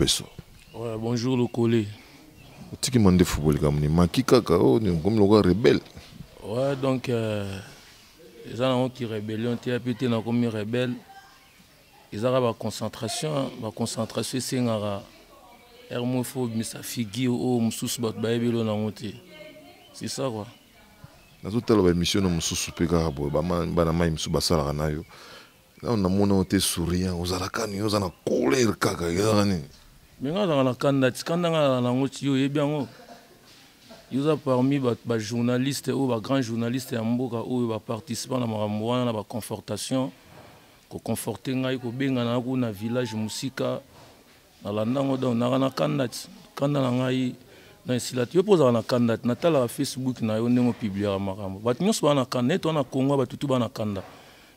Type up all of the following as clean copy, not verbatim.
Lobeso. Ouais, bonjour Lokole. Otiki mandefu boleka moni maki kaka o komi lokola rebelle. Ouais, donc eza nango ki rébellion te, api te nakomi rebelle. Ezaka baconcentration, baconcentration esengaka heure moko faut obimisa figure oyo mosusu bato bayebeli oyo nango te. C'est ça quoi. Nazotala baémission na mosusu mpe kaka boye, bana mai mosusu basalaka na yo. Nano namona yo te souriant, ozalaka nini? Oza na colère kaka, ezalaka nini? Me nga azalaka na kanda ti kanda nga azalaka nango ti yo oyebi yango. Yo oza parmi bajournaliste oyo, bagrand journaliste ya mboka oyo baparticipant na makambo wana na baconfortation, koconforte ngai, kobengana na kuna village mosika nalanda yango. Donc naka na kanda ti kanda na ngai na esila te. Yo mpo ozalaka na kanda te, natalaka Facebook na yo ndenge opubliaka makambo. Bato nyonso baa na kanda neti wana Kongo, bato tu baa na kanda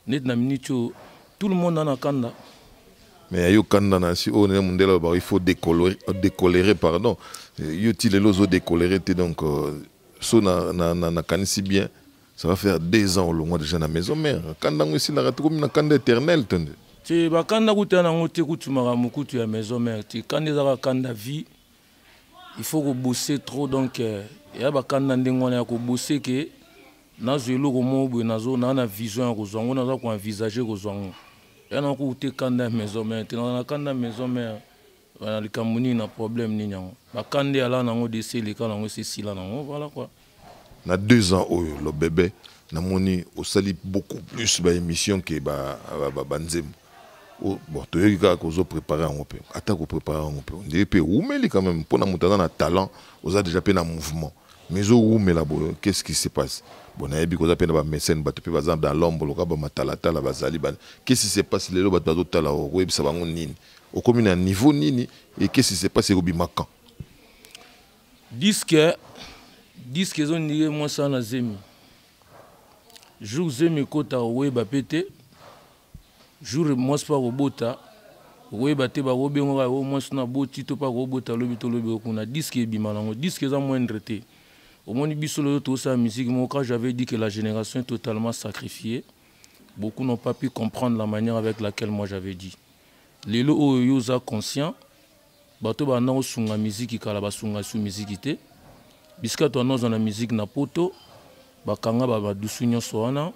neti na minute oyo, tout le monde ana kanda. Mais yo kanda na si oyo nene mondele alobaka il faut décolérer, décolérer, pardon. Yo ti lelo ozodécolérer te. Donc so nakanisi bien, ça va faire 2 ans olongwa déjà na maison mère. Kanda yango esilaka te, komi na kanda éternel to nde? Te, bakanda kuta nango te. Kutu makambo kutu ya maison mère te, kanda ezaka kanda vie. Il faut kobosser trop. Donc eya bakanda ndenge wana ya kobosser ke nazwa eloko moko boye, nazo naa na vision ya kozwa yango, naza koenvisage kozwa yango. Eya nango kutu te kanda ya maison mère te. Naza na kanda ya maison mère na likambo nini, na problème nini yango? Bakanda eyala nango desi, eleka nango, esi esila nango. Voilà quoi. Na 2 ans oyo, Lobebe, namoni osali beaucoup plus baémission ke banzembo. Bon, toyoki kaka kozopréparer yango mpe, ata kopréparer yango mpe ondire mpe ewumeli quand même. Mpona moto aza na talent, oza déjà mpe na mouvement, mais ezowumela boye, qu'est-ce qui se passe? Bon, nayebi koza mpe na bamécène, bato mpe baza dans l'ombre loka bamatalatala bazali. Qu'est-ce qui se passe lelo? Bato bazotala, okoyebisa bango nini? Okomi na niveau nini? Et qu'est-ce qui se passe? Ekobima quand? Disque ezondike mwasi wana zemi. Jour zemi ekota, okoyeba mpe te. Jour mwasi mpe akobota, okoyeba te. Bakobenga kaka o mwasi na boti to mpe akobota lobi to lobi okuna. Disque ebima nango, disque eza moindre te. Omoni biso lelo tozosala musique moko. Quand j'avais dit que la génération est totalement sacrifiée, beaucoup n'ont pas pu comprendre la manière avec laquelle moi j'avais dit. Lelo oyo yo oza conscient, bato banda kosunga miziki kala basunga su miziki te. Bisika to ozwa na miziki na poto, bakanga badusu nyonso wana.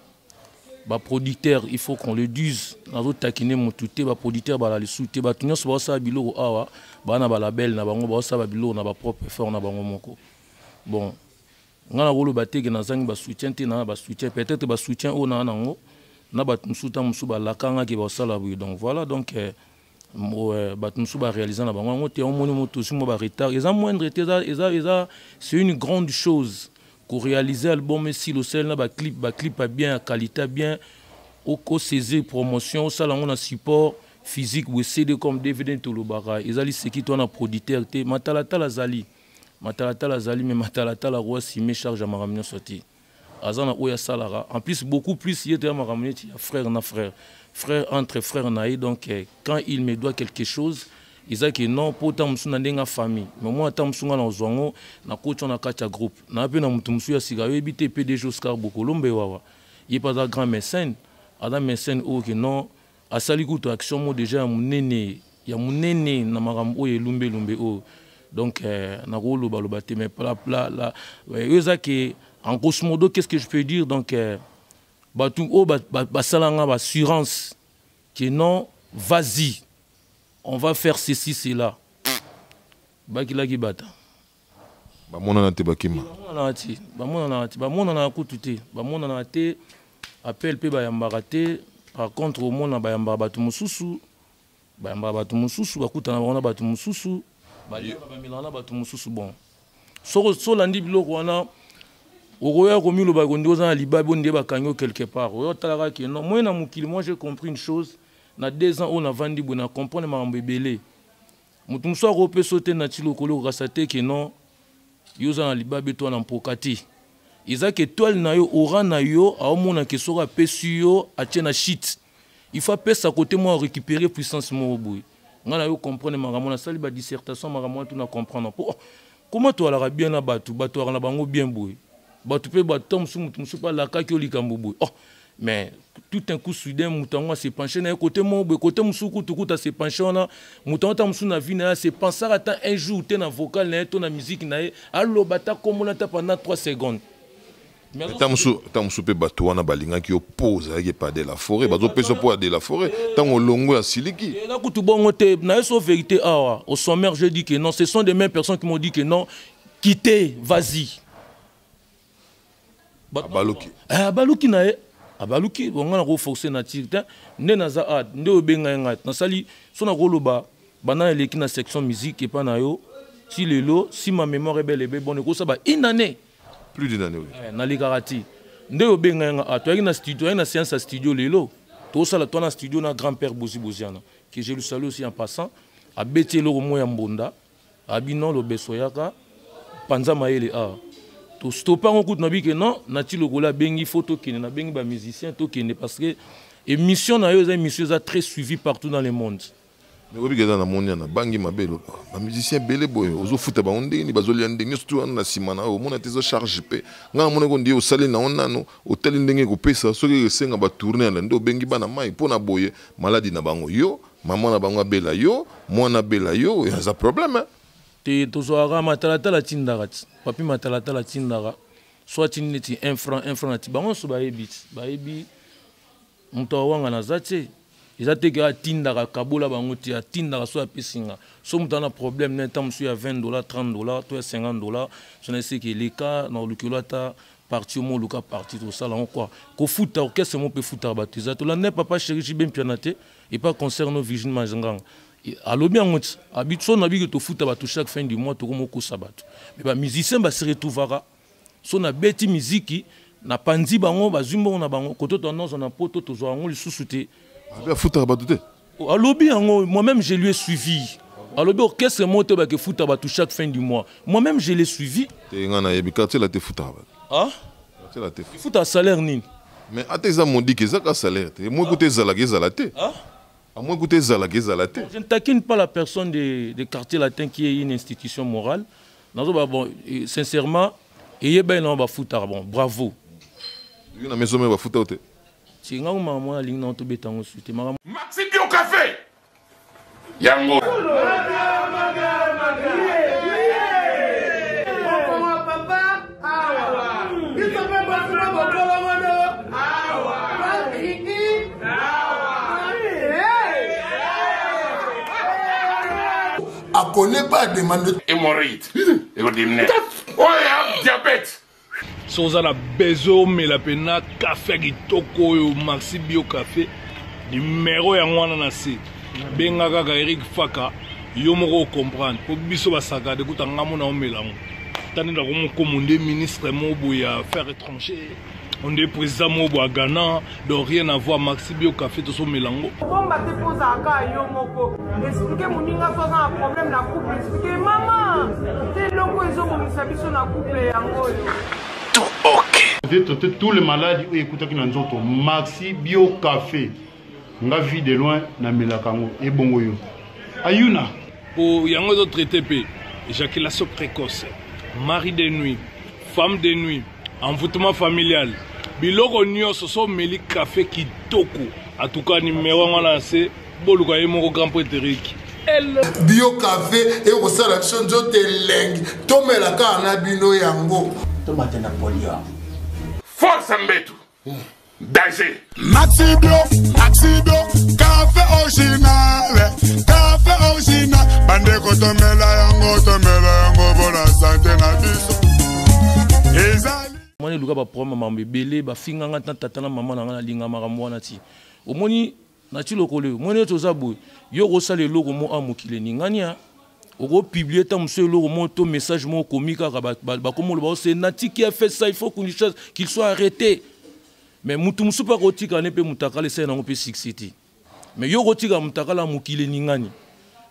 Baproducteur, il faut qu'on le dise, nazotakine motu te. Baproducteur bala lisu te. Bato nyonso baosala biloko awa, baa na balabel na bango, baosala babiloko na bapropre effort na bango moko. Bon, ngai nakoloba te ke nazangi basoutien te. Naa basoutien, peut-être basoutien oyo naa nango na bato mosusu, ta mosusu balakangaki basala boye. Donc voilà, donc bato mosusu baréalisa na bango yango te. Omoni moto osi mwa baretard, eza moindre te. Eza, c'est une grande chose koréaliser album esili, osali na baclip, baclip ya bien, ya qualité ya bien, okosaisir promotion, osala yango na support physique boye, CD comme DVD. Tolobaka ezali seki to wana producteur te. Matalatala azali, matalatala azali, mais matalatala akoassume charge ya makambo nyonso te. Aza na oyo asalaka en plus, beaucoup plus ye toya makambo neti ya frère na frère, frère entre frère na ye. Donc quand il me doit quelque chose, eza ke non, mpo ta mosusu na ndenge ya famille, mais moi ata mosusu nga na kozwa yango, nakoti na kati ya groupe na mpe na moto mosusu ya sika. Oyebi te, PDG Oscar Bokolombe wawa, ye mpe aza grand mécène, aza mécène oyo ke non, asali kutu action mo déjà ya monene, ya monene na makambo oyo elumbelumbe oyo. Donc nakolobaloba te, mais la oyo eza ke en grosso modo, qu'est ce que je peux dire? Donc bato oyo basalanga baassurance ke non, vas-y, on va faire ceci, cela, bakilaki bata. Bamonana te, bakima. Bamonanaka te, bamonanaka te, bamonanaka kutu te, bamonanaka te. Appel mpe bayambaka te. Par contre omona bayambaka bato mosusu, bayambaka bato mosusu, bakutana bango na bato mosusu, baliaka, bamelaka na bato mosusu. Bon, soki olandi biloko wana, okoya komiloba kondi oza na libabi, oyo nde bakangi yo quelque part. Oyo otalaka ke non, moi na mokili, moi j'ai compris une chose na 2 ans oyo navandi boye, na comprendre makambo ebele. Moto mosusu akopesa yo te na ti lokolo, okokasa te ke non, yo oza na libabe to na mpoka te. Eza ke étoile na yo, aura na yo, aomona ke soki apesi yo, atie na shit, il faut apesa kote moko, récupérer puissance moko boye. Ngai na yo comprendre makambo, nasali badissertation makambo wana, tuna comprendre po, oh, comment toalaka bien na bato, bato alaka na bango bien boye. Bato mpe bato, ta mosusu, moto mosusu mpe alakaki yo likambo boye. Oh, Mais tout un coup soudain, moto yango ase penche na ye côté moko boye, côté mosusu kutu kutu ase penche wana, moto yango ata mosusu na vie na ye ase pensaka ata un jour te na vocal na ye to na musique na ye, aloba ata kombo na ata pendant 3 secondes. Ntango mosusu mpe bato wana balingaki yo mpo ozalaki epa de la forêt, bazopesa mpo ya de la forêt, ntango olongo ya siliki. Eza kutu bongo te. Na ye so vérité awa au sommaire, je dis que non, ce sont des mêmes personnes qui m'ont dit que non, quittez, vas-y. Abaluki. Abaluki na ye, abaluki. Bon, nga nakoforce nature te, nde naza a nde obenga ye ngai nasali so nakoloba banda eleki na section musique epa na yo ti lelo, si ma mémoire ebele ebe bon, ekosala ba une année. Plus d'une année, oui. Nalekaka ti nde obenga ye nga a toyaki na studio, toyaki na séance ya studio lelo, tosala to na studio na grand père Bozi Boziana, que je le salue aussi en passant. Abeti eloko moko ya mbonda, abi non, lobeso yaka panza mayele awa, tostopa yango kutu. Nabi ke non, nati lokola abengi, faut tokende, nabengi bamusicien, tokende, parce que émission na yo eza émission eza très suivie partout dans le monde. Mais oyebi eza na moni wana bangi mabe, bamusicien ebele boye ozofuta bango ndenge nini, bazolia ndenge nyonso tu wana na nsima na oyo omona te, eza charge mpe. Ngai namonaki ondie osali nango nano, otali ndenge ekopesa, soki esenga batourne yana nde obengi bana mai mpo na boye maladi na bango, yo mama na bango abela, yo mwana abela, yo eza problème. Te, tozwaka matalatala, tindaka ti papi matalatala tindaka, so atindi neti 1 franc, 1 franc na ti bango nyonso bayebi ti bayebi moto awanga naza te. Eza te ke atindaka kabola bango te, atindaka so apesi nga, so moto aza na problème na ntango mosusu ya 20 dollars, 30 dollars to ya 50 dollars, so na eseki eleka na olukelo ata parti omo oluka parti tosala yango quoi. Kofuta orchestre mo mpe efutaka bato eza. Tolanda papa chéri JB Mpiana te epa concert no Virgine Mazanganga, alobi yango ti abi so nabiki tofuta bato chaque fin du mois, tokomokosa bato. Mais bamusicien base retrouvaka so nabeti miziki, napanzi bango, bazwi mbongo na bango koto tonyonso na poto, tozwa yango lisusu te. Abe afutaka bato te. Alobi yango, moi-même je lui ai suivi. Alobi orchestre moko te bakefuta bato chaque fin du mois, moi-même je l'ai suivi. Te, ngai nayebi quartier la te efutaka bato. Ah. Quartier la te. Efuta salaire nini? Mais ata eza modike, eza ka salaire te, moi kuta ezalaka ezala te. Ah. Amoi kuta ezalaka ezala te. Je ne taquine pas la personne de Quartier Latin qui est une institution morale. Nazoba bon, sincèrement, eyeba na bafutaka, bon, bravo. Yo na maison me bafuta te. Ti nga mama mwana alingi na tobeta yango su te makambo. Maxi Bio Café yango. Papa awa biso mpe basima bokolongono bakiki. Akone pas demande. Hémorroïde ekodimine oyo ya diabète. So oza na besoin omela mpena kafe ya kitoko oyo, Maxi Bio Café, numero yango wana na se, benga kaka Erik Faka, yo moko ocomprendre mpo biso basakade kuta ngambo na omela yango. Tandi nakomokoma nde ministre moko boye ya affaires étranger, onde président moko boye ya Ghana, donc rien à voir. Maxi Bio Café, tosomela yango. Bomba te mpo ozalaka yo moko. Explique moninga so aza na problème na couple, explique mama te eloko ezobongisa biso na couple yango oyo. Tout traiter tous les maladies oyo ekutaki na nzoto. Maxi Bio Café, nga vie de loin namelaka yango, ebongo yo ayuna. Po yango ezotraite mpe éjaculation précoce, mari de nuit, femme de nuit, envoûtement familial, biloko nyonso. So omeli kafe kitoko, en tout cas numero yango wana na se, boluka ye moko grand prêtre Erik. Bio Café ekosala biso nzoto elengi, tomela kaka na bino yango. Tomate na polio. Force mbetu danger. Maxi Bio, Maxi Bio Café original, café original. Bandeko, tomela yango, tomela yango mpona santé na biso ezali. Mwana eluka baproblème, makambo ebele, bafinganga ntan tata na mama na ngai. Nalinga makambo wana ti omoni nati lokolo oyo omoni ete oza boye, yo okosala eloko mo a mokili eningani ya okopublie ta mosu eloko mo to message mo okomi kaka bakoma oloba ose Nati qui a fait ça, il faut qu'il soit arrêté. Mais mutu mosusu mpe akotika ne mpe mutakala esali nango mpe succès te, mais yo okotika mutakala, mokili eningani.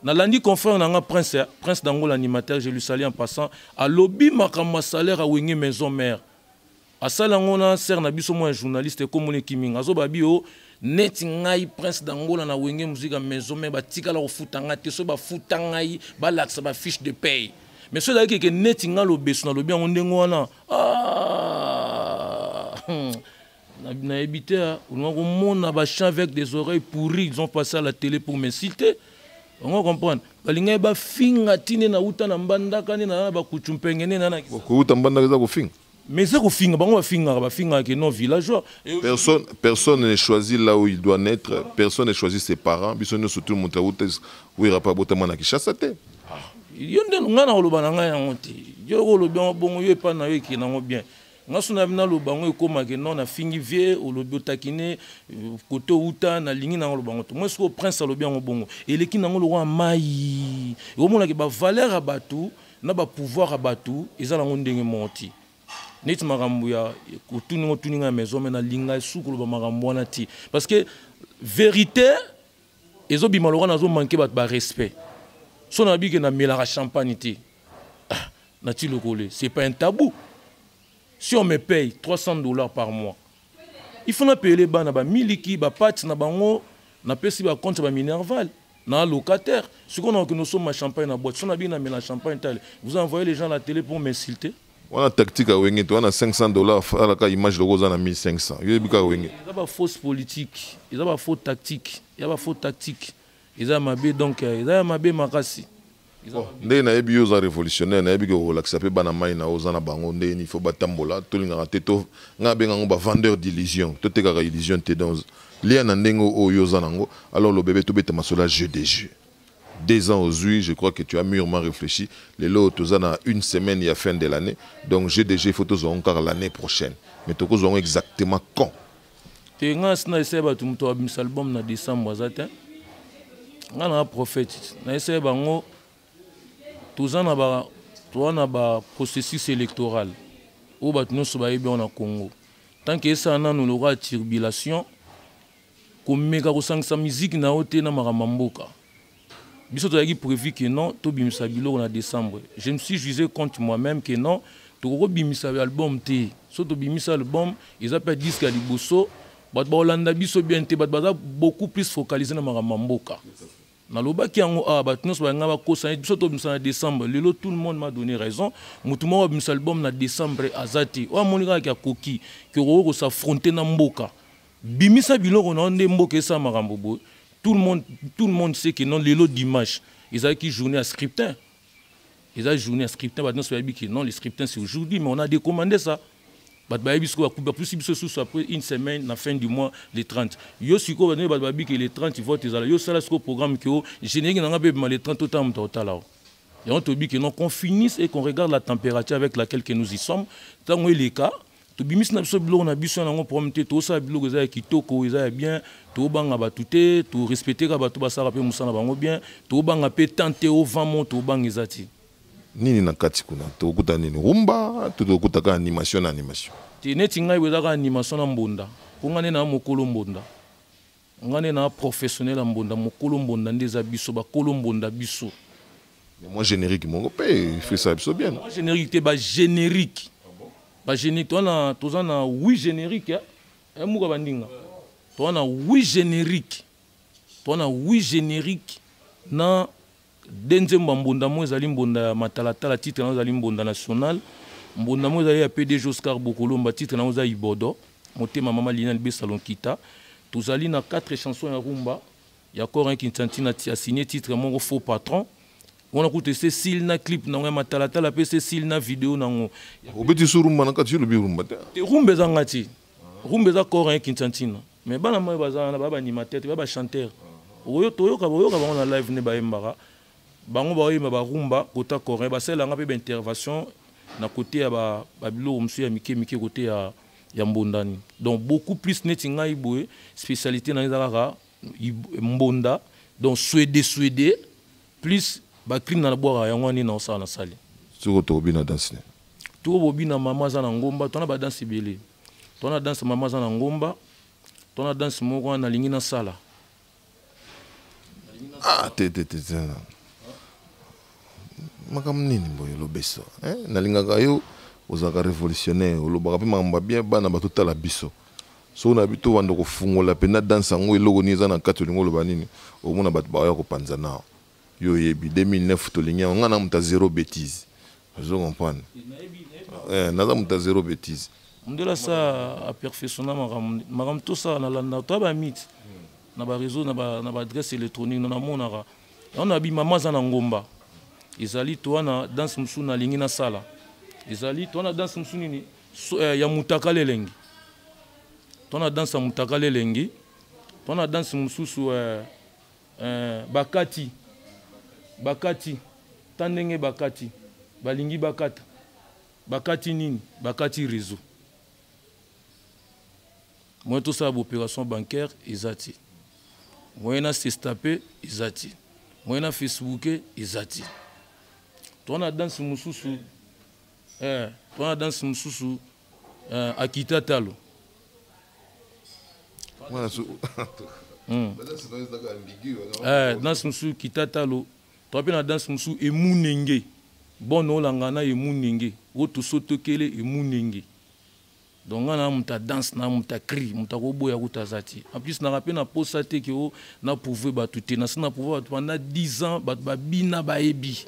Nalandi confrère na nga Prince, Prince Dango l'animateur, je lui salue en passant, alobi makambo ya salaire awenge maison mère, asala yango na sere na biso mwa ya journaliste ekomona ekiminga, azoba bi o neti ngai Prince Dangola na Wenge Musica Maison Mère batikala kofuta ngai te, so bafuta ngai balakisa bafiche de paye. Mais so ezalaki ke neti ngai lobeso nalobi yango ndenge wana, ah. Nayebi te, olinga komona bachants avec des oreilles pourries, ils ont passé à la télé pour m'insulter. Ongo comprendre, balingaki bafinga ti nde nauta na Mbandaka, nde naza na bakutu mpenge, nde na Kouta Mbandaka eza kofinga? Mais eza kofinga, bango bafingaka, bafingaka ke non, villageois. Personne, personne ne choisit là où il doit naître, personne ne choisit ses parents. Biso nyonso, tout le monde auta wera pa botama na Kinshasa te. Yo nde ngai na koloba na ngai yango te. Yo olobi yango bongo, yo epai na yo ekende yango bien. Nga so nayebi naloba yango, ekomake non, nafingi vie, olobi otakine kote outa, nalingi nango oloba yango te. Moi sikoyo, prince alobi yango bongo, eleki nango lokwa mai. Ekomonake bavaleur ya bato na bapouvoir ya bato eza nango ndenge moko te. Neti makambo ya kotuninga, otuninga ya maison, me nalinga esu koloba makambo wana te, parce que vérité ezobima lokola nazomanke bato barespect. So nayebi ke namelaka champagne te, ah, nati lokole, c'est pas un tabou. Si on me paye 300 $ par mois, il faut napeyele bana bamiliki, bapate na bango, napesi bacompte ya baminerval na locataire. Sikoyo nakokende osomba champagne na boîte? So nabiki namela champagne tale, vous envoyez les gens à la télé pour m'insulter. Wana tactique ya Wenge te. Wana 500 $, alaka image loko oza na 1500. Yo yebi kaka Wenge. Eza bafausse politique, eza bafaux tactique, eza bafaux tactique, eza ya mabe. Donc eza ya mabe makasi. Ndenge nayebi yo, oza révolutionnaire. Nayebi ke okolakisa mpe bana mai na yo, oza na bango ndenge nini faut batambola. Tolingaka te to ngai abenga yango bavendeur d'illusion. Totekaka illusion te. Donc lia na ndenge oyo oza nango. Alors Lobebe, tobeta masolo ya jeu de jeu. 2 ans ozwi, je crois que tu as mûrement réfléchi. Lelo toza na une semaine ya fin de l'année. Donc GDG, faut tozwa yango kaka l'année prochaine, mais tokozwa yango exactement quand? Te, ngai asi na esaya bato, moto abimisa album na décembre aza te. Ngai na prophète na esaya bango, toza na baprocessus électoral oyo bato nyonso bayebi yango na Congo. Tant ke esala nanu lokola turbulation, komeka kosangisa miziki na yo te na makambo ya mboka. Biso tozalaki prévu ke non, tobimisa biloko na décembre. Je me suis jugé contre moi-même ke non, tokokobimisa album te. So tobimisa album, eza mpe disque ya liboso, bato bakolanda biso bien te. Bato baza beaucoup plus focalisé na makambo ya mboka. Nalobaki yango awa, bato nyonso balinga bakosa biso tobimisa na décembre. Lelo tout le monde m'a donné raison. Motu moko abimisa album na décembre aza te. Oyo amoni kaka akoki ke okoki kos'affronter na mboka, bimisa biloko na yo nde mboka esala makambo boye. Tout le monde sait que non, lelo dimanche ezalaki journée ya scrutin. Eza journée ya scrutin, bato nyonso bayebi que non, le scrutin, c'est aujourd'hui, mais on a décommandé ça. Bato bayebi sikoyo, bapusi biso susu après une semaine, na fin du mois, le 30. Yo sikoyo, bato bato babi ke le 30 vote ezala. Yo sala sikoyo programme ke o générique nanga mpe ebima le 30, otala moto otala o yango. Toyebi ke non, qu'on finisse et qu'on regarde la température avec laquelle que nous y sommes. Ntango eleka, tobimisi na biso biloko na biso yango, problème te. Tosala biloko eza ya kitoko, eza ya bien. Tobanga bato te, torespecte kaka bato basalaka mpe mosala na bango bien. Tobanga mpe tant te ovamo, tobanga eza te. Nini na kati kuna? Tokokuta nini? Rumba to tokokuta kaka animation na animation? Te, neti ngai boye, ezaka animation na mbonda, mpo ngai nde na mokolo mbonda, ngai nde na professionnel ya mbonda, mokolo mbonda nde eza biso, bakolo mbonda biso. Mwa générique moko mpe efesa biso bien. Mwa générique te, bagénérique, bagénérique. Toza na 8 générique emuka bandinga. Toza na 8 générique, toza na 8 générique na de nzembo ya mbonda. Mo ezali mbonda ya matalatala, titre nango ezali Mbonda national. Mbonda mo ezali ya PDG Oscar Bokolomba, titre nango eza Ibodo motema mama Lina Libesa Lonkita. Tozali na 4 chansons ya rumba ya Corin Kintantina, asigné titre moko Faux Patron. Wana kutu ese sile na clip nango ya matalatala mpe ese sile na video nango. Obeti so rumba na kati? Yo olobi rumba te. Te, rumba eza nga ti, rumba eza Corin Kintantina. Mais bana moi baza wana, baa baanimateur te, baa bachanteur. Oyo toyoka, boyoka bango na live nde bayembaka. Bango baoyemba barumba kota corin, basalelanga mpe baintervention na côté ya babiloko mosusu ya mike mike, côté ya mbondani. Donc beaucoup plus neti ngai boye, spécialité na eza kaka mbonda. Donc swede swede plus bacrime na nabwaka yango wana nde naosala na sali. Soko tokobina danse ne? Toko bobina Mama aza na ngomba. Tona badanse ebele. Tona danse Mama aza na ngomba, tona danse moko wana nalingi nasala. Ah, te te te te, makambo nini boye? Olobeso, nalingaka yo, ozalaka révolutionnaire, olobaka mpe makambo ya bien. Bana bato tala biso, soki na bi tobanda kofungola mpenza danse yango, eloko nini eza na kati? Olingi oloba nini? Omona bato baya kopanza na yo. Oyebi 2009 tolingi yango. Ngai na moto ya zéro bêtise, ozo comprendre? Naza moto ya zéro bêtise. Mundele asa aperfectionna makambo, makambo tosala nalanda toya bamite na bareseau, na baadresse électronique no namonaka yango. Na bi mama aza na ngomba, ezali toa na danse mosusu nalingi nasala, ezali toa na danse mosusu nini so, ya mutakala elengi, toa na danse ya mutakala elengi, toa na danse mosusu bakati bakati ta ndenge bakati balingi bakata bakati nini, bakati réseau. Moyen tosala baopération bancaire eza te, moyen na sestape eza te, moyen na Facebook eza te. Toa na danse mosusu toa na danse mosusu akita talo. Danse mosusu kita talo, toa mpe na danse mosusu emunenge bon olanga na emunenge oyo tosotokele emunenge. Donc nga na moto ya danse, na moto ya cri, moto akoboya kuta aza te. En plus naka mpe na posa te ke o na prouve bato te, nasi na prouve bato pendant 10 ans, bato babina bayebi.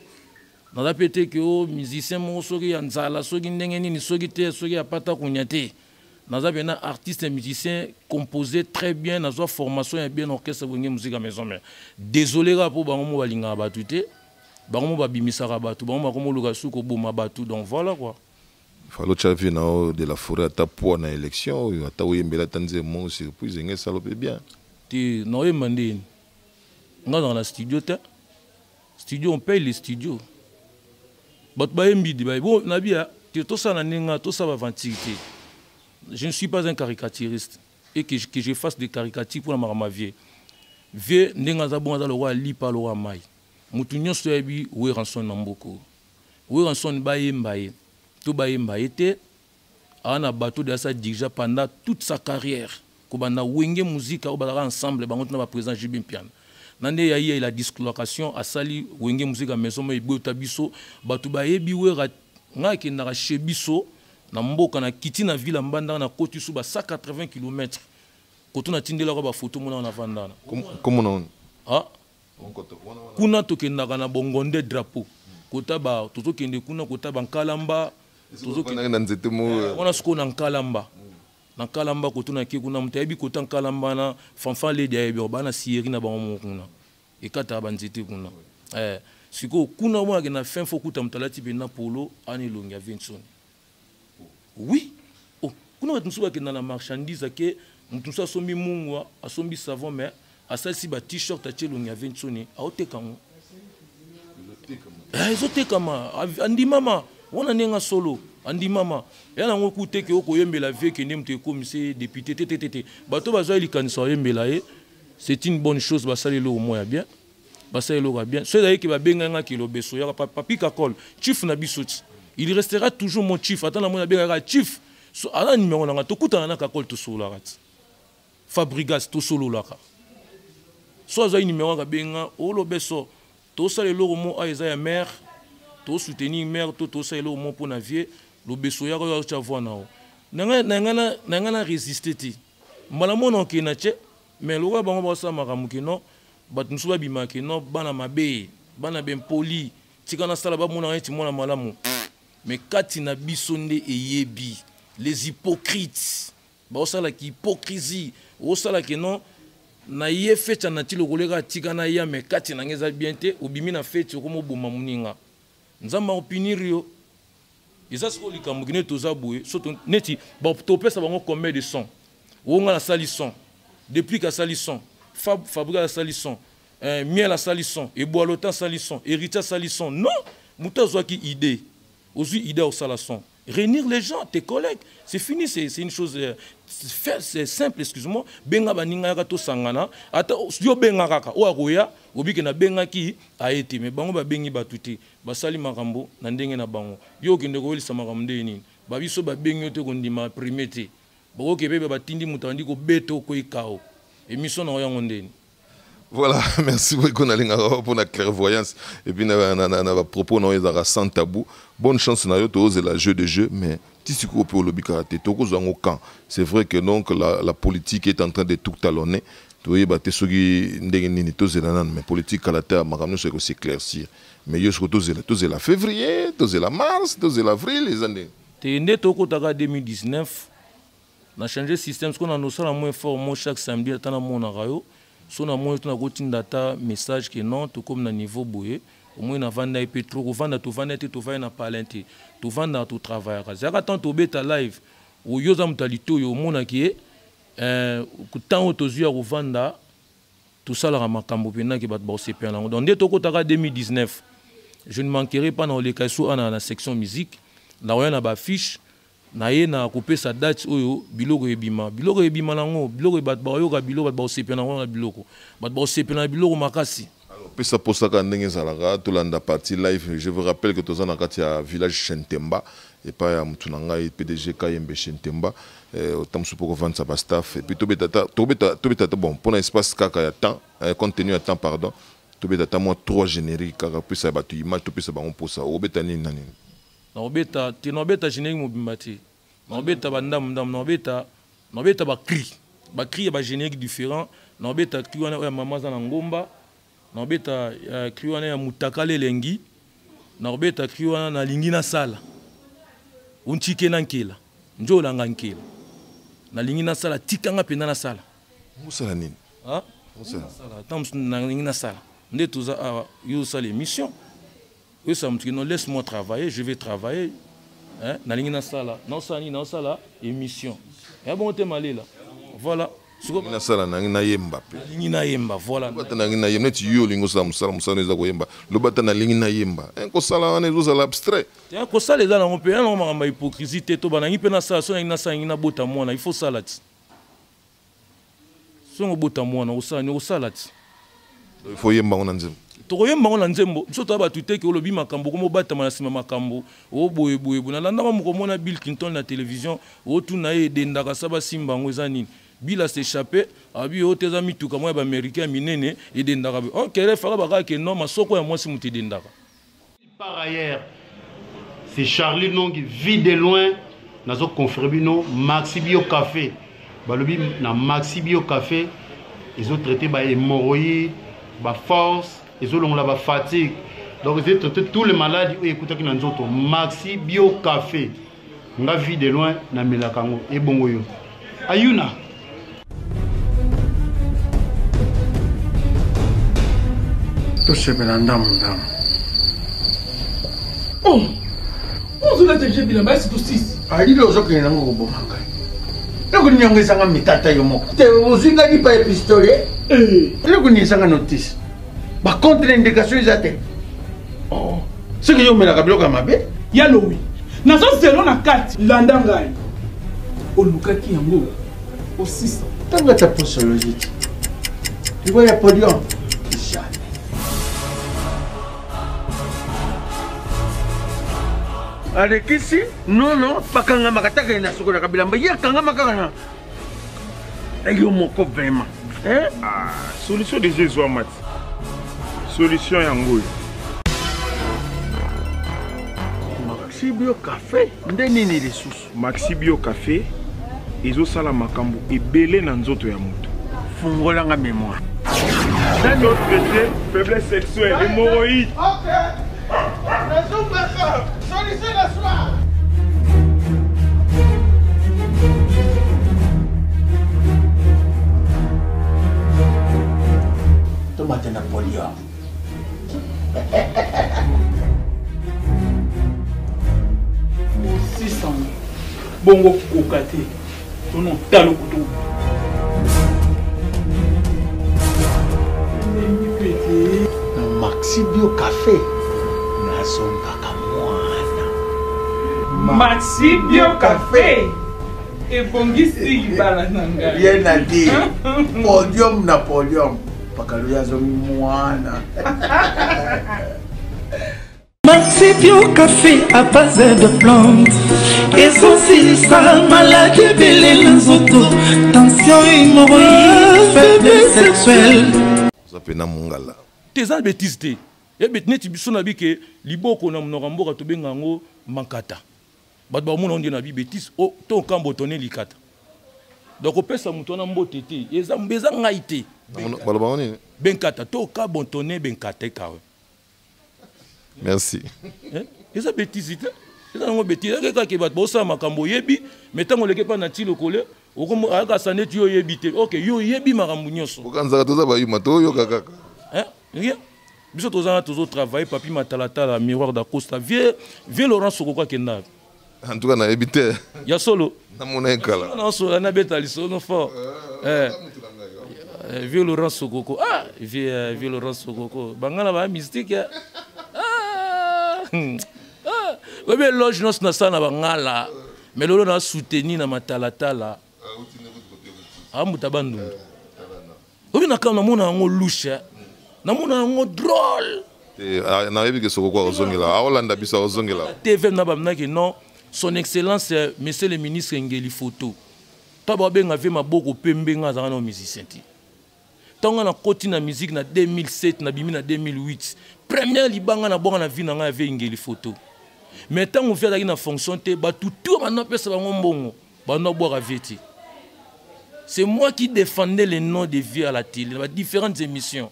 Naza mpe te ke o musicien moko soki ya nzala, soki ndenge nini, soki te, soki ya pata konya te. Naza mpena artiste musicien composé très bien, nazwa formation ya bien, orchestre Wenge Musique ya Maison Mère. Désolé kaka mpo bango mo balingaka bato te, bango mo babimisaka bato, bango bakomoluka su koboma bato. Donc voilà quoi. Falo tya vie na yo de la forêt, ata poids na élection oyo, ata oyembela ata nzembo moko surprise enge esala mpe bien. Te, naoyemba ndeni? Nga nazala na studio te. Studio, on paye les studios. Bato bayembi de baye bon nabia te, tosala na ndenge tosala baventure te. Je ne suis pas un caricaturiste et que je fasse des caricatures mpona makambo ya vie. Vie ndenge aza bongo, aza lokwa lipa, lokwa mai. Motu nyonso oyebi Werrason na mboka oyo. Werrason, bayemba ye to bayemba ye te, aa na bato de asa dirigea pendant toute sa carrière, kobanda Wenge Muzika oyo bazalaka ensemble bango tina baprésident JB Mpiana na nde ya ye la dislocation asali Wenge Muzika Maison mo ebota biso. Bato bayebi Wera. Ngai akendaka chez biso na mboka, na kiti na ville ya Mbandaka, na koti su ba 180 km koto natindelaka bafoto monaka na vandana. Komona. Ah, kuna tokendaka na bongonde drapeau kota ba tozokende kuna kota bankalamba. Na nzete mo. Wana sikoyo na Nkalamba, na Nkalamba koto nake kuna, moto ayebi kota Nkalamba na Fanfan Ledi ayebi baa na sieri na bango moko kuna ekataka banzete kuna. Sikoyo kuna monake na fin fo kuta moto alati mpenza polo ana elongi ya Vinsoni. Oui, oh, kuna bato mosusu bakenda na marchandise, ake moto mosusu asombi mungwa, asombi savon, mais asalisi ba t-shirt, atie elongi ya Vinsoni, aoteka yango, ezotekama. Andimama wana ndenge solo andimama ya nango ku te ke okoyembela vie kende moto ekomise député te te te te. Bato bazwa likanisa oyembela ye, c'est une bonne chose. Basali eloko moko ya bien, basali eloko ya bien. So ezali ke babenganga Lobeso yaka Papi Kakol, chief na biso ti il restera toujours mon chief. Ata na moni abengaka chief, so aza numéro nanga, tokutana na Kakol, tosololaka ti Fabrigas, tosololaka. So azwaki numéro akabenga olobeso, tosala eloko mo ayo eza ya mare, tosoutenir mare to tosala eloko mo mpo na vie. Lobeso yaka oyo atya voi na yo na ngai na résiste te mbala mona okende na tie. Mais lokola bango basala makambo keno bato mosusu babimaka keno bana mabe, bana bempoli, tika nasala bamonaka neti mwana malamu, mais kati na biso nde eyebi les hypocrites baosalaka hypocrisie. Osalaka non na ye feti ya nati lokolo eka tika na ya, mais kati na ngai eza bien te. Obimi na feti, okoma oboma moninga, Nzambe akopunir yo. Eza sikoyo likambo kine toza boye so neti topesa bango combien de son oyo nga nasali son depuis kasali son Fabrice asali son, Miel asali son, Ebwalota asali son, Héritier asali son. Non, moto azwaki idée, ozwi idée osala son, réunir les gens, tes collègues, c'est fini. C'est une chose c'est simple, excuse-moi. Benga baninga yaka tosangana, ata yo benga kaka oyo akoya, obike nabengaki aye te. Mais bango babengi bato te, basali makambo na ndenge na bango. Yo okende koyelisa makambo ndenge nini? Babiso babengi yo te, kondima prime te, bakoki mpe batindi moto andi kobeta okoyikao émission na yango ndeni. Voilà, merci beaucoup nalingaka pour la clairvoyance et puis na na na, na propos na ezaka sans tabou. Bonne chance na yo, tozela jeu de jeu, mais ti sikoyo mpe olobi kaka te tokozwa yango quand. C'est vrai que donc la politique est en train de tout talonner, toyeba te soki ndenge nini, tozela nanu. Mais politique kala te, makambo nyonso ekos'éclaircir. Mais yo siko tozela, tozela février, tozela mars, tozela avril, eza ndenge. Te nde tokotaka 2019 na changer système sikoyo na nosala mwa effort mo chaque samedi ata namonaka yo so namoni to nakotinda ata message ke non tokomi na niveau boye omoi navandaki mpe trop kovanda tovandaki te tovandi na palin te tovandaka totravayaka zalaka ntango tobeta live oyo oza moto ya litoyi omonaki ye eh, ntango oyo tozwi ya kovanda tosalaka makambo mpenza ke bato bakosepela nango donc nde tokotaka 2019 je ne manquerai pas na koleka esu ana na section musique nakoya na baaffiche naye na kopesa date oyo biloko ebima biloko ebima nango biloko bato bakoyoka biloko bato bakosepela nango na biloko bato bakosepela na biloko makasi. Pesa posa kaka ndenge ezalaka tolanda partie live je vous rappelle que toza na kati ya village chez Ntemba epai ya mutu na ngai PDG Kayembe chez Ntemba eh, ota mosusu mpo kovandisa ba staff et puis tobeta ta tobeta tobeta ta bon mpona espace kaka ya temps eh, compte tenu ya temps pardon tobeta ta mwa trois générique kaka pesa bato image topesa bango mposa obeta nini na nini nakobeta te nakobeta générique mobimba te nakobeta bandambu ndambu nakobeta nakobeta bacri bacri ya bagénérique différent nakobeta cri wana oyo ya mama aza na ngomba nakobeta eh, cri wana ya mutakala elengi nakobeta cri wana nalingi nasala ontike na nkela njo olanga nkela nalingi nasala tikanga mpenza nasala osala nini ntango mosusu nalingi nasala nde toza awa yo osala émission oyesa motu non laisse moi travailler je vais travailler hein? Nalingi nasala naosala nini naosala émission ya bongo te malela voilà. Nasala nangi nayemba mpe nalingi nayemba voilà ata nalingi nayemba neti yo olingi osala mosala mosala eza koyemba loba ata nalingi nayemba kosala wana ezozala abstrait te kosala eza nango mpe ya nango makambo ya hypocrisie te to banangi mpe nasala so nalingi nasala ngi nabota mwana il faut sala ti songo obota mwana osala nini okosala ti il faut yemba ngo na nzembo tokoyemba ngo na nzembo biso toya bato te ke olobi makambo okoma obatama na nsima makambo oboye boye boye nalandaka moko omona Bill Clinton na télévision otuna ye edendaka sa basimba yango eza nini Bill a s'échappé abi oyo te eza mituka moko ya baaméricain ya minene edendaka boye okele faka bakaka ke non masoko ya mwasi moto edendaka. Par ailleurs, c'est Charlie Nongi, vie de loin, nazo confirmer bino Maxi Bio Café. Balobi na Maxi Bio Café, ils ont traité ba hémorroïdes, ba force, ils ont longola ba fatigue. Donc ils ont traité tous les maladies oyo ekutaki na nzoto. Maxi Bio Café. Nga vie de loin na melaka yango ebongo yo. Ayuna. Tosepela ndambu ndambu. Oh! Ozolata je bilamba esi tosisi. Alili ozokende nango koboma ngai. Eloko nini yango ezanga mitata yo moko. Te ozwi ngai lipa ya pistolet. Eh. Eloko nini ezanga notice. Ba contre indication eza te. Oh. Soki yo omelaka biloko ya mabe. Ya lowi. Nazo zelo na kati. Landa ngai. Olukaki yango osisa. Ntango ata posologie te. Liwa ya podium. Jamais. Alekisi nono bakangamaka taka na sokolaka bilamba ye akangama kaka na yo moko vraiment eh? Ah, solution deja ezwama ti solution yango oyo. Maxi Bio Cafe nde nini lisusu? Maxi Bio Cafe ezosala makambo ebele na nzoto ya moto. Fungola nga memoire. Traité faiblesse sexuelle, hémorroïde. Ok. Nazombaka. Solution na soir. Tomate na podium. Osisango bongo koka te tono talo kutu na Maxi Bio Cafe nazongaka mwana. Maxi Bio Cafe ebongisi libala na ngai. Rien à dire. Podium na podium. Pakalo ya zongi mwana. Maxi Bio Café à base de plantes ezosilisa maladi ebele na nzoto tension hémorroïde faiblesse sexuelle oza pena mongala te eza betise te neti biso na bike liboko na monoko ya mboka tobenga yango mankata bato bakomona ngo nde na bi betise o to okambo otone likata donc opesa moto wana mbote te eza eza ngai te baloba ngo nini benkata to okabotone benkata ekawe merci eza betise te. Eza nango bêtise. Eza kaka bato bosala makambo oyebi, mais ntango oleki epai na ti lokole, ayakasa neti yo oyebi te. Ok, yo oyebi makambo nyonso. Okanzaka toza bayuma, toyoka kaka. Hein? Rien. Biso toza na tozotravaille papi matalatala miroir d'Acosta. Vieux, vieux Laurent Sokoko akenda. En tout cas nayebi te. Ya solo. Namona ye kala. Nasola nabeta lisolo fort. Eh. Vieux Laurent Sokoko. Ah, vieux, vieux Laurent Sokoko. Bangala ba mystique. Ah. Ah. Oyebi éloge nyonso nasala na bangala. Mais lolo na soutenir na matalatala. Amuta bandundu. Oyebi na kama namona yango louche. Namona yango drôle. Nayebi ke Sokoko akozongela, aolanda biso, akozongela. TV na baminaki non, son excellence monsieur le ministre Ngeli Photo. Ntango babenga ve maboko pembe, nga azalaka na musicien te. Ntango nga nakoti na musique na 2007, nabimi na 2008, première libanga na bwaka na vie na ngai ya ve Ngeli Photo. Mais ntango ve azalaki na fonction te, bato tu banda apesa bango mbongo, banda bwaka ve te. C'est moi qui défendais le nom de vie à la télé, dans différentes émissions.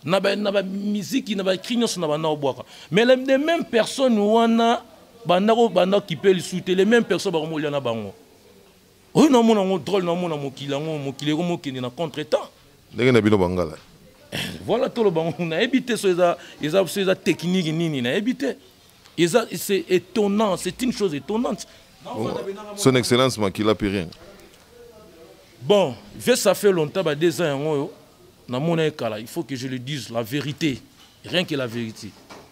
Na ba, na ba musique, na ba cri nyonso na banda obwaka. Mais les mêmes personnes wana banda ko banda kipe lisusu te, les mêmes personnes bakomolia na bango. Oyo namona yango drôle, namona mokili yango, mokili ekomokende na contre-temps. Ndenge na bino bangala. Voilà, tolo bango nayebi te so eza, eza, so eza technique nini, nayebi te. Eza, c'est étonnant, c'est une chose étonnante. Oh, son excellence Makila Pirin. Bon, vieux, ça fait longtemps, bah, 2 ans yango yo. Namona ye kala, il faut que je le dise la vérité, rien que la vérité.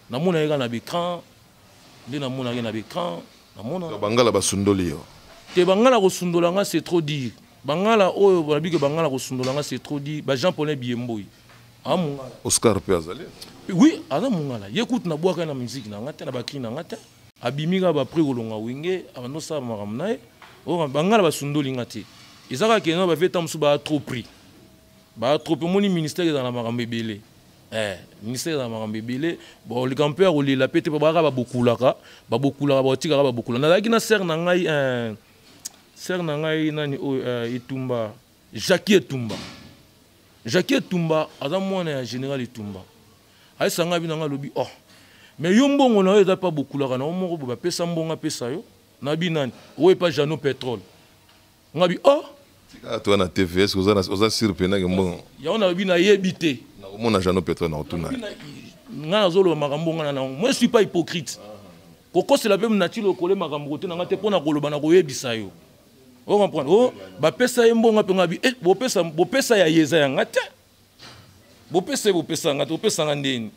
Namona ye kala na l'écran, nde namona ye na l'écran, namona. Donc, bangala basundoli yo. Te bangala kosundola nga, c'est trop dire. Bangala oyo balobi ke bangala kosundola nga, c'est trop dire. Ba Jean-Paulin Biemboy. Ah, mongala. Oscar pe azali. Oui, aza mongala. Ye kutu na bwaka na musique na nga te, na ba cri na nga te. Abimi kaka ba prix kolonga wenge, abando sala makambo na ye. Oyo bangala basundoli nga te. Eza kaka ke no ba vieux mosusu ba trop pris. Ba trop omoni ministère ezala na makambo ebele. Ministère ezala na makambo ebele. Bon, likambo mpe ya kolela pe te, po baka babokulaka, babokulaka, batikaka babokula. Nazalaki na sœur na ngai, sœur na ngai nani oyo, Etumba, Jackie Etumba. Jackie Etumba aza mwana ya général Etumba. Ayesa ngai bino ngai lobi, oh. Mais yo mbongo na yo eza pa bokulaka na yo moko, bo bapesa mbongo apesa yo. Na bi nani? Oyo pa Jeannot Pétrole. Ngabi, oh. Tika toi na TVS, oza na, oza sur pena ke mbongo. Yango na bi na yebi te. Na komona Jeannot Pétrole na otuna. Nga nazoloba makambo nga na nango. Moi je suis pas hypocrite. Kokosela pe nati lokole makambo kote na nga te pona koloba na koyebisa yo. O comprendre? Oh, bapesa ye mbongo pe ngabi, eh, bopesa, bopesa ya yeza ya nga te. Bopesa ye, bopesa nga te, bopesa nga ndeni.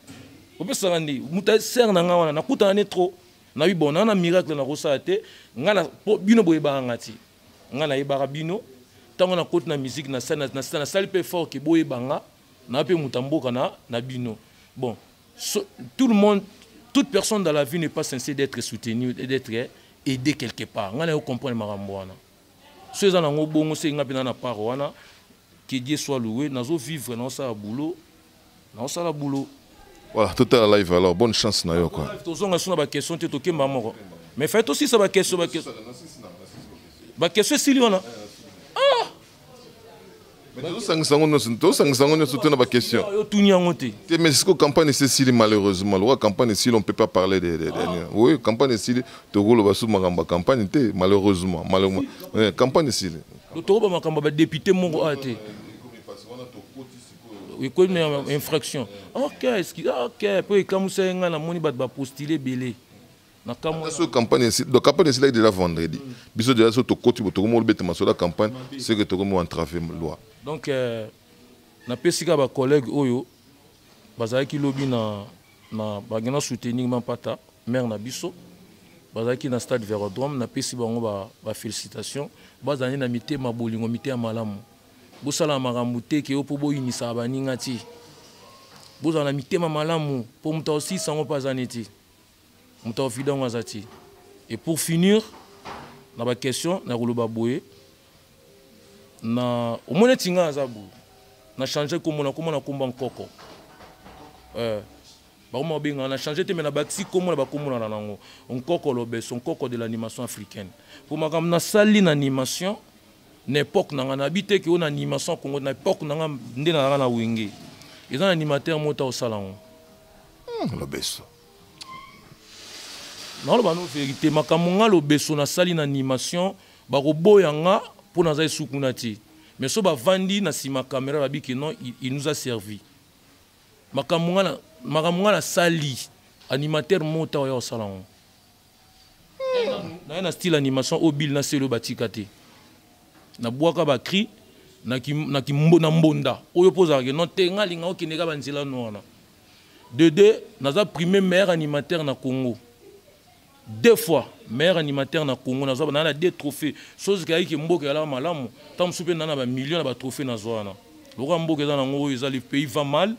Bopesa nga ndeni. Muta sœur na nga wana, nakutana ne trop. Na bi bon, na na miracle na kosala te. Nga na, po bino boyebaka nga ti. Nga nayebaka bino. Tango na koti na musique, na sali, na, na, na sali pe fort ke boyeba nga. Na pe muta mboka na, na bino. Bon, so, tout le monde, toute personne dans la vie n'est pas censée d'être soutenue et d'être aidée quelque part. Nga na yo comprendre makambo wana. So eza nango bongo, se nga pe na na part wana, que Dieu soit loué, nazo vivre, nazo sala boulot, nazo sala boulot. Voilà, tout à la live alors, bonne chance na yo quoi. Tozonga suna ba question te tokemba moko. Mais fallait aussi ça ba question, ba question. Ba question esili wana. Ah! Mais tozosangisa yango nyonso, tozosangisa yango nyonso te na ba question. Yo tuni yango te. Te, mais siko campagne esili malheureusement. Lokola campagne esili, on peut pas parler de, de, de, ah. Oui, campagne esili, tokoloba su makambo ya campagne te, malheureusement. Malheureusement. Ouais, campagne esili. Tokoloba makambo ya ba député moko a te. Ekomi na infraction. Ok, est-ce que, ok, po ekamusa ye nga namoni bato ba postuler ebele. Na kamwa. So campagne esili, donc campagne esili déjà vendredi. Biso déjà so tokoti bo tokomi olobeta masolo ya campagne, c'est que tokomi entraver loi. Donc napesi kaka ba collègues oyo bazalaki lobi na, na bakenda soutenir Mampata, maire na biso. Bazalaki na stade Vélodrome, napesi bango ba félicitations. Bazali na mitema bolingo, mitema malamu. Bosala makambo te ke yo po boyinisaka baninga ti. Bozala na mitema malamu po moto akosilisa yango mpe aza neti. Moto akofida yango aza ti. Et pour finir, na ba question na koloba boye, na omoni neti nga aza boye. Na changer kombo, na kombo na kombo nkoko. Bakoma kobenga, na changer te, mais na bakisi kombo na bakombo na nango. Nkoko Lobeso, nkoko de l'animation africaine. Po makambo nasali na animation, na époque na nga, na bi te ke oyo na animation Congo, na époque na nga nde nazalaka na Wenge. Eza na animateur moko ta osala yango. Lobeso. Naoloba no vérité, makambo nga lobeso nasali na animation, bakoboya nga mpo naza esu kuna te. Mais so bavandi na nsima caméra, babi ke non, il nous a servi. Makambo nga nasali, animateur mota oyo osala yango. Naye na style animation oyo bile na selo batika te. Nabwaka bacri na mbonda oyo mpo ozalaka non te, nga alinga okende ka banzela no wana. De deux, naza premier meilleur animateur na Congo. Deux fois meilleur animateur na Congo, naza na deux trophées. Soki kayaki mboka ya malamu, ntango mosusu mpe na na bamillion na batrophée nazwa wana. Lokola mboka eza nango oyo eza, le pays va mal,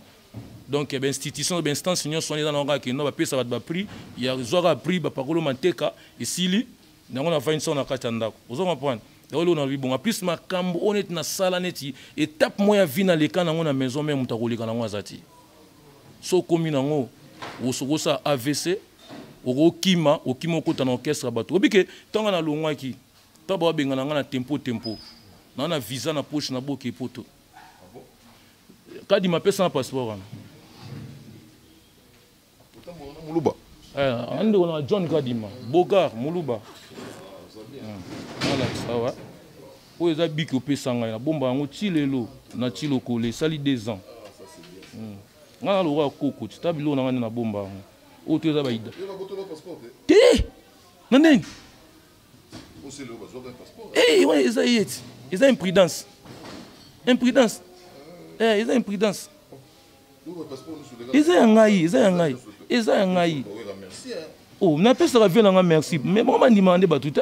donc bainstitution, bainstance nyonso wana eza nango kaka kendo bapesa bato baprix ya zwaka prix, bapakolo manteka esili yango na vandi na kati ya ndako. Ozo comprendre? Yango eloko nalobi bongo. Plus makambo oyo neti nasala, neti étape moko ya vie naleka nango na maison mare, moto akoleka nango aza te. So okomi nango, osoki osala AVC, okokima, okima, okota na orchestre ya bato. Oyebi ke ntango nalongwaki, ntango babengana nga na tempo tempo, naa na visa na poche na boke poto. Kadima apesa na passeport wana. Moluba. Andeko na John Kadima Bogar Moluba, nalakisa awa. Oyo eza biki opesa ngai, nabomba yango ti lelo na ti lokolo esali 2 ans. Ngai na lokola koko ti ta biloko na ngai nde nabomba yango. Oyo to eza baida te na ndenge wana eza ye ti eza imprudence, imprudence, eza imprudence. Eza ya ngai, eza ya ngai, eza ya ngai. Oh, napesaka vie na nga merci, mais bango bandimaka nde bato te.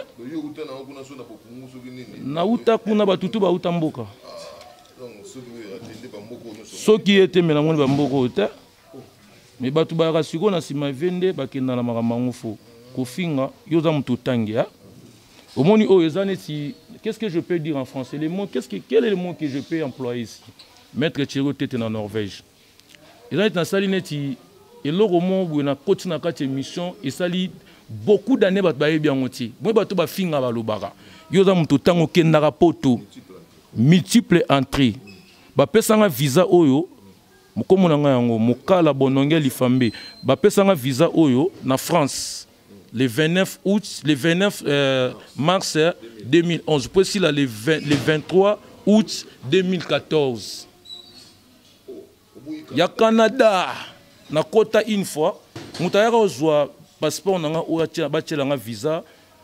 Nauta kuna, bato tu bauta mboka. Soki ye te, me namoni bamboka oyo te. Me bato bayaka sikoyo na nsima vie nde bakenda na makambo yango. Fo kofinga yo, oza moto otangi. Omoni oyo eza neti, qu'est-ce que je peux dire en français, les mots, qu'est-ce que quel est le mot que je peux employer ici? Maître Thierry Tete na Norvège, eza neti nasali neti eloko moko boye, nakoti na kati émission esali beaucoup d'années, bato bayebi yango ti moi. Bato bafinga, balobaka yo oza moto ntango okendaka poto, multiple entrée. Bapesanga visa oyo, mokomo na ngai yango Mokala Bononge Lifambe. Bapesanga visa oyo na France le 29 août, le 29 mars 2011, po esila le, 20, le 23 août 2014. Ya Canada, nakota une fois, moto ayaka kozwa passeport na nga oyo, batielanga visa,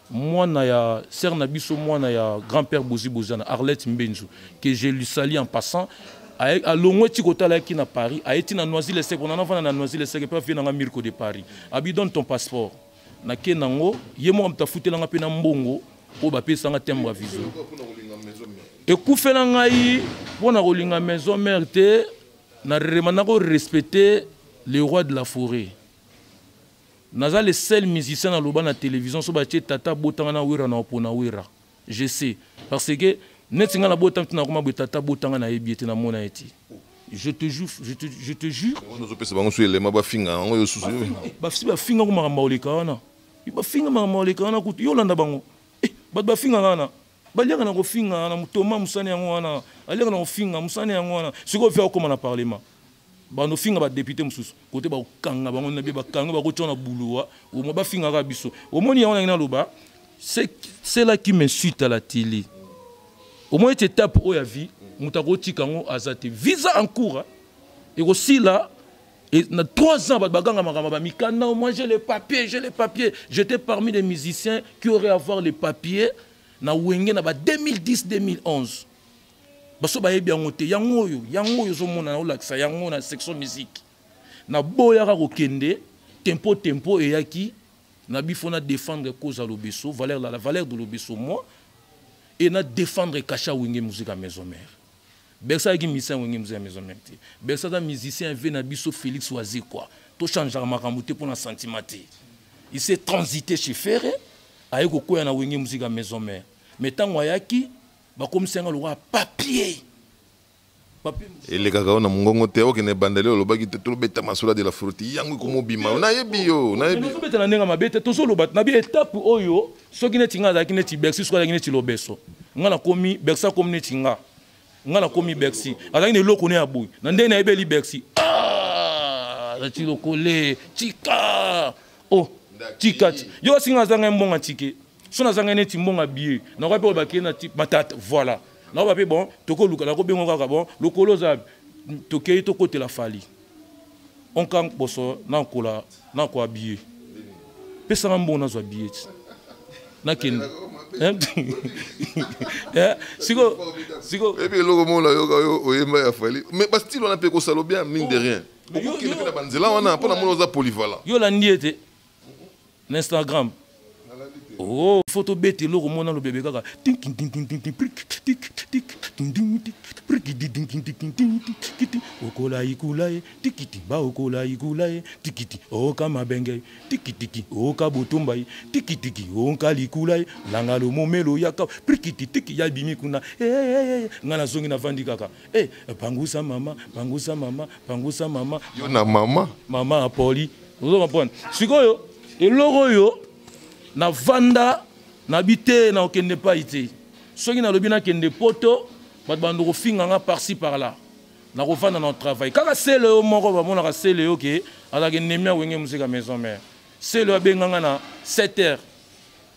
mwana ya sœur na biso, mwana ya grand-père Bozi Boziana, Arlette Mbenzu, que je lui salue en passant. Alongwe ti kotala, ayaki na Paris, aye ti na Noisy le Sec, onana vanda na Noisy le Sec, epe avie nanga Mirko de Paris, abi donne ton passeport. Nake nango, ye moko moto afutelanga mpe na mbongo oyo bapesanga timbre ya visa. Ekufela ngai mpo na kolinga maison mère te, na korespecte le roi de la forêt. Naza le seul musicien naloba na télévision, so batie tata botanga na Wera, na opona Wera. Je sais parce que neti ngai nabota ntina nakoma boye, tata botanga nayebi ete namona ye te. Je te jure, je te jure. Ozopesa bango so elema, bafinga yango yo susu. Basi bafingako makambo oleka wana, bafinga makambo oleka wana kutu yo olanda bango. Bato bafingaka wana, baliaka na kofinga na motoma mosani yango wana, aliaka na kofinga mosani yango wana. Sikoyo fi akóma na parlement, bando finga badéputé mosusu kote, bakokanga bango na bie, bakanga, bakotia na buluwa omoi bafingaka biso. Omoni yango nangi naloba, c'est là qui m'insulte à la télé. Omoni ete étape oyo ya vie, moto akotika yango aza te. Visa en cours ekosila na 3 ans. Bato baganga makambo bamikanda. Moi, j'ai les papiers, j'ai les papiers. J'étais parmi les musiciens qui auraient avoir les papiers na Wenge na ba 2010 2011. Baso bayebi yango te. Yango oyo, yango oyo ozomona na olakisa yango na section musique. Naboyaka kokende tempo tempo eyaki na bifo na défendre cause ya Lobeso, valeur, la valeur de Lobeso, moi, et na défendre cachet Wenge Musique ya Maison Mère. Bersa ayaki musicien Wenge Musique ya Maison Mère te. Bersa aza musicien ve na biso Félix Wazekwa. Tochangeaka makambo te mpo na sentiment te. Il s'est transité chez Ferre, aye kokwea na Wenge Musique ya Maison Mère. Mais ntango ayaki, bakomisi yanga lokola papier. Elekaka yo na mongongo te. Okende ebandeli, olobaki te tolobeta masolo de la fruti yango ekomobima. Nayebi yo, nayebi. Tozobeta na ndenge mabe te. Tozoloba na bi étape oyo, soki neti nga azalaki neti Bercy, soki azalaki neti Lobeso, nga nakomi Bercy, akomi neti nga, nga nakomi Bercy. Azalaki na eloko ne ya boye na ndenge nayebeli Bercy, nati lokole tika oh. Tika ti. Yo kasi nga azanga mbongo tike. So nazanga neti mbongo billet. Nakoki mpe bakei na matata voilà. Nakoba mpe bon tokoluka nakobenga kaka bon lokolo oza tokei tokotela Fally. Onka boso nakola nakoa billet. Pesanga mbongo nazwa billet ti. Nakende. Siko siko ebi eloko moko nayoka oyo oyemba ya Fally mais bastyle wana mpe ekosala bien mine de rien. Okokende mpe na banzela wana mpo na mona oza polyvalent. Yo olandi ye te na Instagram. Oh, faut tobeta eloko mona lobebe kaka okola ikula ye tikiti ba okola ikula ye tikiti oka mabenge tikitiki oka botumba ye tikitiki oka likula ye langa lomomelo yaka prikiti tiki ya bimi kuna nga nazongi navandi kaka eh pangusa mama pangusa mama pangusa mama yo na mama mama apoli ozo comprendre sikoyo eloko oyo navanda nabi te na okende pai te soki nalobi nakende poto bato bando kofinga nga par-ci par-là nakovanda na travail kaka sele yo moko bamonaka sele yo ke azalaka ennemi ya Wenge Musica Maison Mère. Sele abenga nga na 7 heures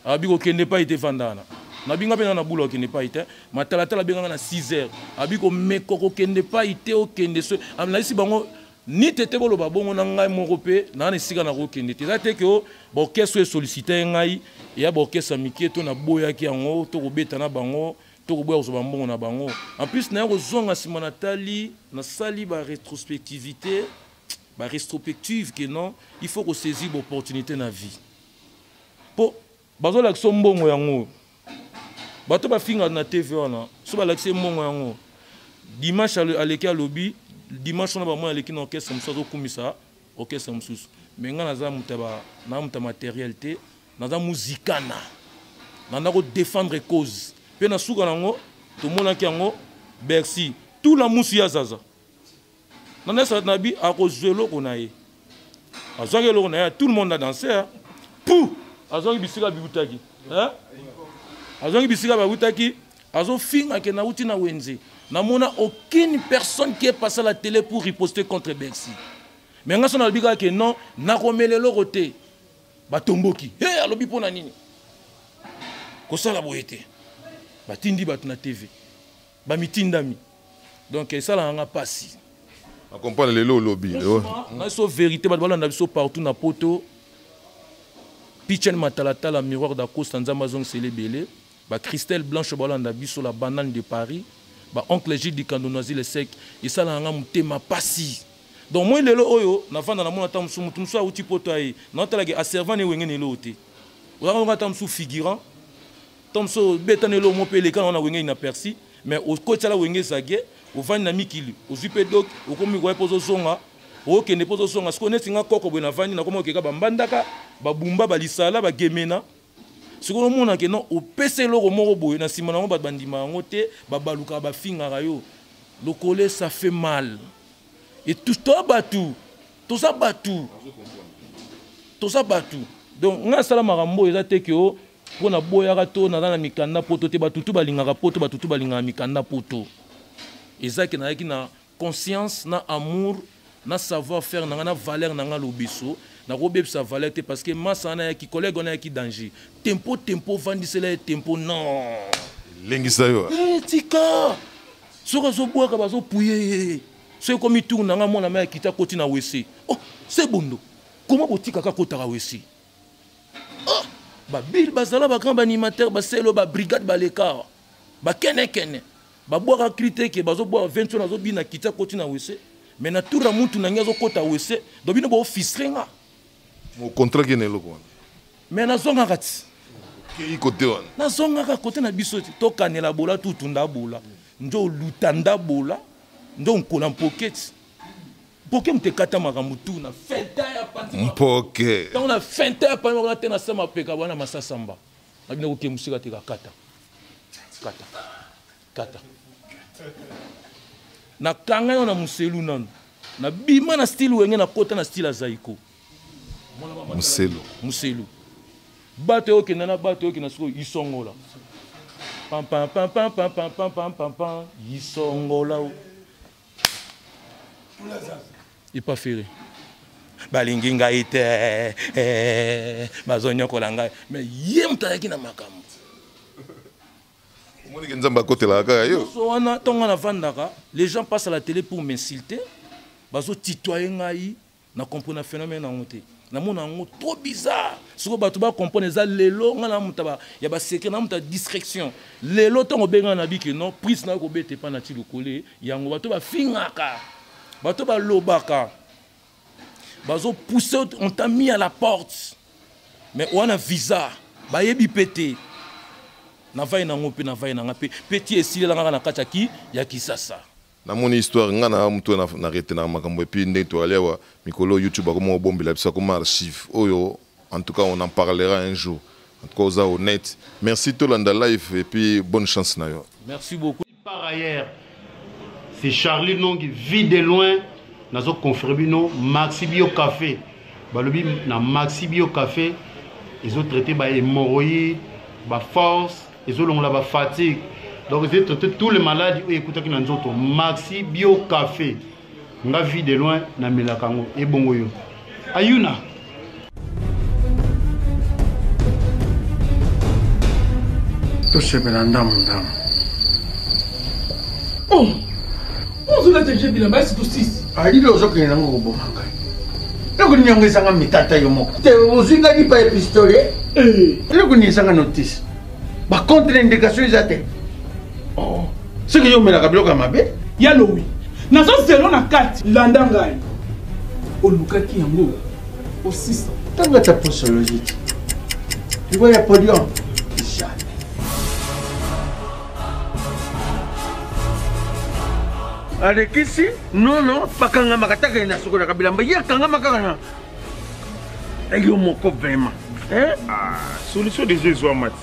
abi kokende pai te vanda wana nabinga mpe na na bula okende pai te matalatala abenga nga na 6 heures abi komeka kokende pai te okende so nayesi bango ni tete boloba bongo na ngai moko mpe naa na esika nakokende te eza te ke baorchestre oyo esollicite ngai eya baorchestre ya mike to naboyaki yango to kobeta na bango to koboya kozwa bambongo na bango. En plus naya kozonga nsima natali nasali ba rétrospectivité ba rétrospective que non il faut kosaisir baopportunité na vie mpo bazolakisa mbongo yango bato bafinga na TV wana so balakisi mbongo yango dimanche aleki alobi dimanche wana bamoi aleki na orchestre mosusu azokumisa orchestre mosusu mais ngai naza moto na moto ya matériel te naza muzikana nanda kodéfendre cause mpe na suka nango tomonaki yango Bercy tout la musu ya zaza nana na bi akozwa eloko na ye azwaki eloko na ye tout le monde a dansé pou azwaki bisika biutaki azwaki bisika bautaki azofinga ke nauti na wenze namona aucune personne qui est passée à la télé pour riposter contre Bercy mais nga so nalobi kaka ke non nakomela eloko te batomboki hey, alobi mpo na nini kosala boye te batindi bato na TV bamitindami donc esalaka nga mpasi. Acomprendre lelo olobi na biso vérité bato balanda biso partout na poto Pichen Matalatala Miroir d'Acosta Nzambe azongisela ebele ba Christelle Blanche balanda biso la banane de Paris ba oncle Gilles Dikando Noisy le sec esalaka nga motema pasi. Donc moi lelo oyo navanda namona ata mosusu motu mosusu awuti poto aye naotalaki aservant ne wenge na eloo te ozalaka ata mosusu figurant to mosusu obeta na eloo mo mpe eleka na wenge na persi mais okotiala wenge zage ovandi na mikili ozwi mpe dok okomi koya mpo ozozonga okende mpo ozozonga sikoyo neti nga koko boye navandi nakomi okeka bambandaka babumba balisala bagemena sikoyo omona ke non opesa eloko moko boye na nsima nango bato bandima yango te babalukaka bafingaka yo lokole ça fait mal et tout toza bato toza bato toza bato donc ngai nasala makambo oyo eza te ke o mpo naboyaka to naza na mikanda poto te batutu balingaka poto batutu balingaka mikanda poto eza ke nayaki na conscience na amour na savoir faire na ngai na valeur na ngai lobeso nakobebisa valeur te parce que masa wana yaki collègue wana yaki danger tempo tempo vandisela ye tempo non lengisa yo eh, tika soki azobwaka bazopuye ye soki ekomi tour na ngai mwana mai akiti akoti na wese oh se bondo koma botikaka akotaka wese oh, babile bazala bagrand baanimateur baselo babrigade baleka bakenekene babwaka kri te ke bazobwaka 20 wana azobina kiti akoti na wese mais na tour ya mutu na ngai azokota wese donc bino boofistre nga mokontraki na eloko wana mais nazongaka ti kei kote wana nazongaka kote na biso ti tokanela bola tutunda bola njo olutanda bola njo nkola mpoke ti mpoke moto ekata makambo tu na fenta ya panzi mpoke ntango na fenta ya panzi wana te na se mapeka wana masasamba na bino koke mosika te kakata kata kata nakanga yo na moselu nanu nabima na style wenge nakota na style ya zaiko moselu moselu bato okenda na bato okenda sikoyo isongola pampampampampampampampam isongola epa fere Balingi ngai te, eh, bazonyokola ngai. Mais ye moto azalaki na makambo. Omonike Nzambe akotelaka kaka yo. Nyonso wana ntango ngai navandaka, les gens passent à la télé pour m'insulter, bazotitoye ngai. Na comprendre phénomène yango te, namona yango trop bizarre. Sikoyo bato bacomprendre eza lelo ngai na moto ya basecret, na moto ya distraction. Lelo ntango obengaka na bike non prise na yo kobeta epai na ti lokole yango, bato bafingaka, bato balobaka, bazopousse, on t'a mis à la porte, mais wana visa bayebi mpe te. Navai nango mpe navai nanga mpe mpe ti esilelangaka na kati ya ki ya Kisasa. Namoni histoire nga na mutu na na retenaka makambo et puis ndenge toali awa mikolo YouTube akoma obombela biso akoma archive oyo. En tout cas, on en parlera un jour. En tout cas, oza honnête. Merci tolanda live et puis bonne chance na yo. Merci beaucoup. Par ailleurs, c'est Charlie Nongi, vie de loin, nazo confirmer bino Maxi Bio Café. Balobi na Maxi Bio Café, ils ont traité ba hémorroïdes, ba force, ezolongola ba fatigue, donc ils ont traité tous les maladies oyo ekutaki na nzoto. Maxi Bio Café, nga vie de loin namelaka yango ebongo yo ayuna. Tosepela ndambu ndambu. Oh, ozolata je bilamba esi tosisi. Alili ozokende nango koboma ngai. Eloko nini yango ezanga mitata yo moko te? Ozwi ngai lipa ya pistolet. Eloko nini ezanga notice? Bacontre indication eza te. Oh, soki yo omelaka biloko ya mabe. Ya lowi nazozelo na kati, landa ngai, olukaki yango osisa. Ntango ata posologie te, liwa ya podium, jamais. Alekisi nono bakangamaka taka na sokolaka bilamba, ye akangama kaka na yo moko vraiment, eh? Ah, solution déjà ezwama ti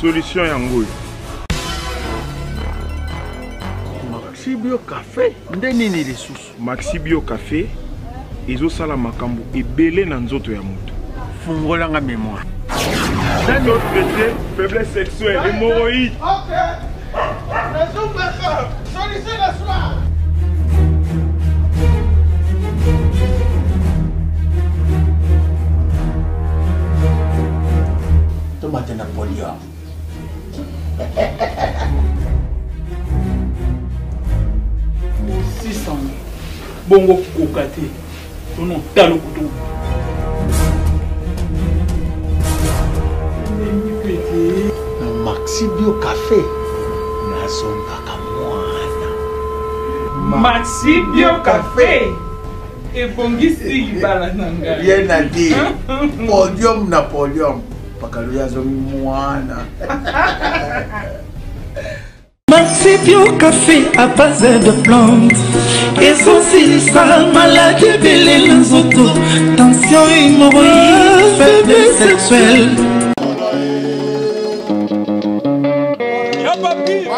solution yango oyo. Maxi Bio Café nde nini lisusu? Maxi Bio Café ezosala makambo ebele na nzoto ya moto. Fungolanga mémoire. Traité faiblesse sexuelle, hémorroïde. Ok, nazombaka solution na soir. Tomate na podium. Osisa bongo koka te, tono talo kutu. Na Maxi Bio Café nazongaka mwana. Maxi Bio Café ebongisi libala na ngai. Rien à dire, podium na podium, pakalo azongi mwana. Maxi Bio Café à base de plantes ezosilisa maladi ebele na nzoto, tension, hémorroïde, faiblesse sexuelle. Ya papi.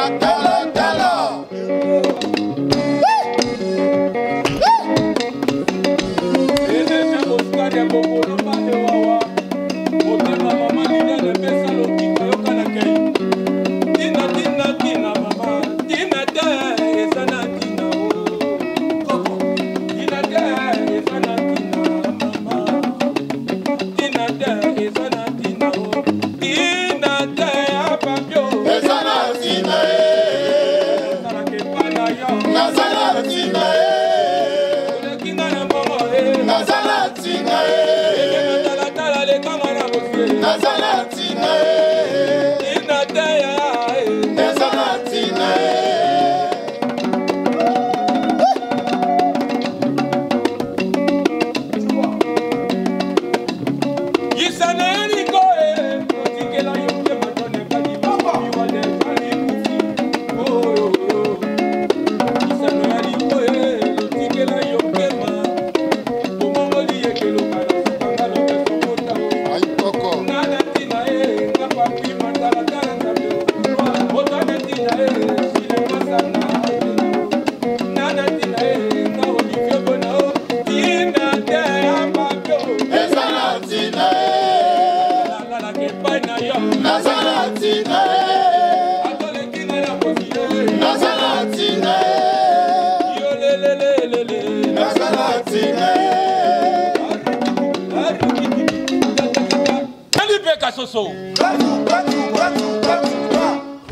soso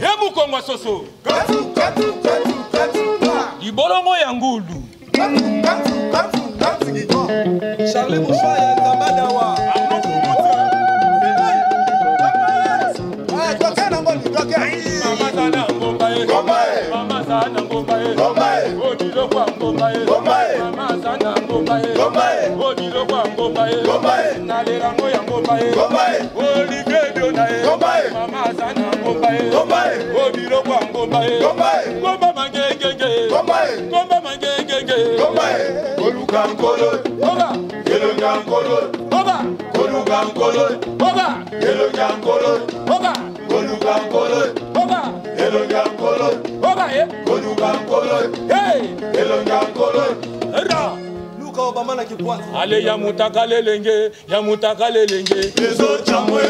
ye mukongo soso libolongo ya ngulu Charlie Mouchoya Nzambadawa. Nalelango ya ngomba ye Olivier Biona ye mama aza na ngomba ye o biloko ya ngomba ye ngomba mangengenge ngomba mangengenge Koluka nkolo elongi ya nkolo koluka nkolo elongi ya nkolo koluka nkolo elongi ya nkolo koluka nkolo elongi ya nkolo. Luka Obama na kipwanza. Ale ya mutaka lelenge ya mutaka lelenge ezocamwe.